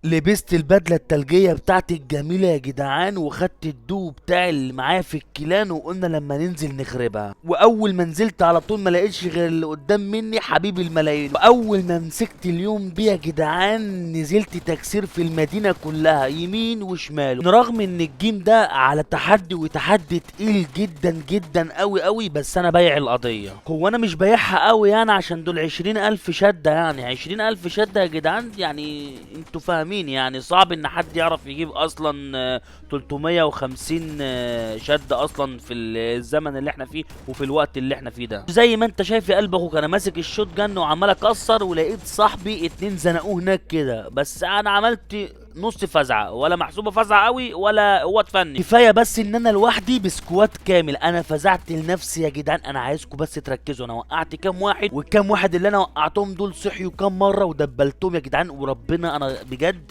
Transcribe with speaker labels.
Speaker 1: لبست البدلة التلجيه بتاعتي الجميلة يا جدعان، وخدت الدو بتاعي اللي معايا في ال clan، وقلنا لما ننزل نخربها. واول ما نزلت على طول ما لقيتش غير اللي قدام مني حبيب الملايين. واول ما مسكت اليوم بيه يا جدعان نزلت تكسير في المدينة كلها يمين وشمال. رغم ان ال game ده على تحدي، وتحدي تقيل جدا جدا قوي قوي، بس انا بايع القضيه. هو انا مش بايعها قوي يعني، عشان دول 20,000 شده، يعني 20,000 شده يا جدعان، يعني انتوا فاهمين يعني صعب ان حد يعرف يجيب اصلا 350 شدة اصلا في الزمن اللي احنا فيه وفي الوقت اللي احنا فيه ده. زي ما انت شايف يا قلب اخوك، انا ماسك ال shotgun وعمال اكسر، ولقيت صاحبي اتنين زنقوه هناك كده، بس انا عملت نص فزعه، ولا محسوبة فزعه قوي ولا هو فني كفايه، بس ان انا لوحدي ب squad كامل انا فزعت لنفسي يا جدعان. انا عايزكم بس تركزوا، انا وقعت كام واحد، والكام واحد اللي انا وقعتهم دول صحيوا كام مرة ودبلتهم يا جدعان. وربنا انا بجد